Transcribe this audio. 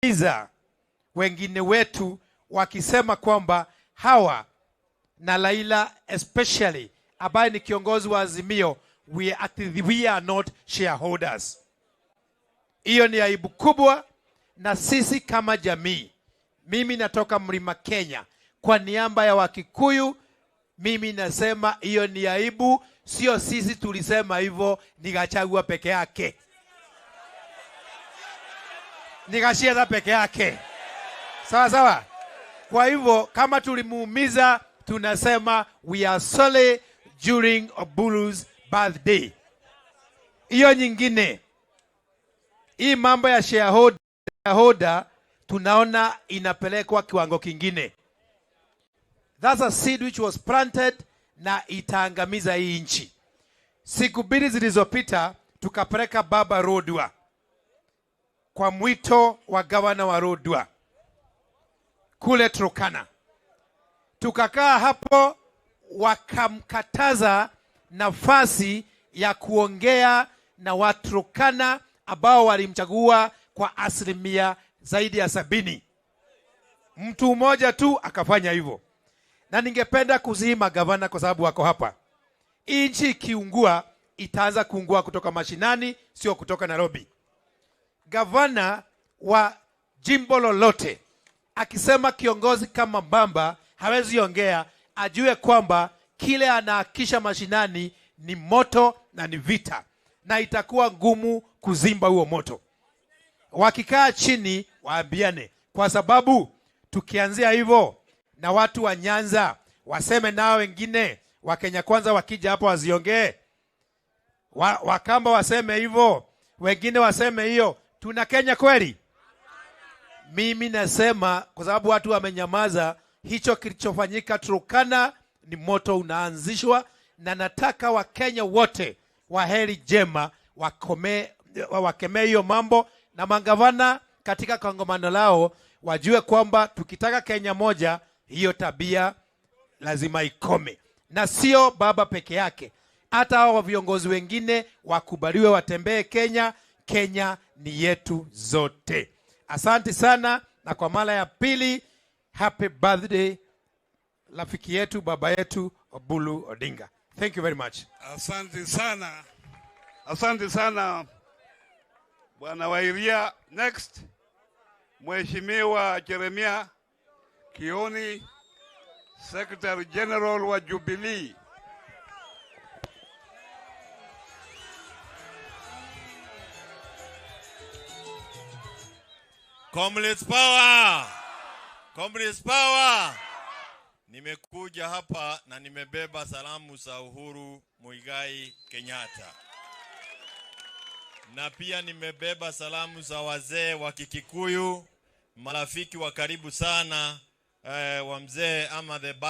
Iza wengine wetu wakisema kwamba hawa na Raila especially ambaye ni kiongozi wa Azimio, we are not shareholders. Hiyo ni aibu kubwa, na sisi kama jamii, mimi natoka Mlima Kenya, kwa niaba ya Wakikuyu mimi nasema hiyo ni aibu. Sio sisi tulisema hivyo, ni Gachagua peke yake, ni Gachagua peke yake. Sawa sawa. Kwa hivyo kama tulimuumiza, tunasema we are sorry during Obulu's birthday. Hiyo nyingine, hii mambo ya shareholder tunaona inapelekwa kiwango kingine. That's a seed which was planted na itaangamiza hii nchi. Siku mbili zilizopita tukapeleka baba Lodwar kwa mwito wa gavana wa Lodwar kule Turkana. Tukakaa hapo, wakamkataza nafasi ya kuongea na Waturkana ambao walimchagua kwa asilimia zaidi ya 70. Mtu mmoja tu akafanya hivyo. Na ningependa kusihi magavana kwa sababu wako hapa. Hii nchi ikiungua itaanza kuungua kutoka mashinani, sio kutoka Nairobi. Gavana wa jimbo lolote akisema kiongozi kama Baba hawezi ongea, ajue kwamba kile anahakisha mashinani ni moto na ni vita, na itakuwa ngumu kuzimba huo moto. Wakikaa chini waambiane, kwa sababu tukianzia hivyo na watu wa Nyanza waseme nao wengine wa Kenya Kwanza wakija hapo waziongee, Wakamba waseme hivyo, wengine waseme hiyo, tuna Kenya kweli? Mimi nasema kwa sababu watu wamenyamaza, hicho kilichofanyika Turkana ni moto unaanzishwa, na nataka Wakenya wote wa heri jema wakemee hiyo mambo, na magavana katika kongamano lao wajue kwamba tukitaka Kenya moja, hiyo tabia lazima ikome, na sio baba peke yake, hata hao viongozi wengine wakubaliwe watembee Kenya. Kenya ni yetu zote. Asante sana, na kwa mara ya pili, happy birthday rafiki yetu, baba yetu Oburu Odinga. Thank you very much. Asante sana, asante sana Bwana Wairia. Next, Mheshimiwa Jeremia Kioni, Secretary General wa Jubilee. Comrades power! Comrades power! Nimekuja hapa na nimebeba salamu za Uhuru Muigai Kenyatta. Na pia nimebeba salamu za wazee wa Kikikuyu, marafiki wa karibu sana wa mzee ama the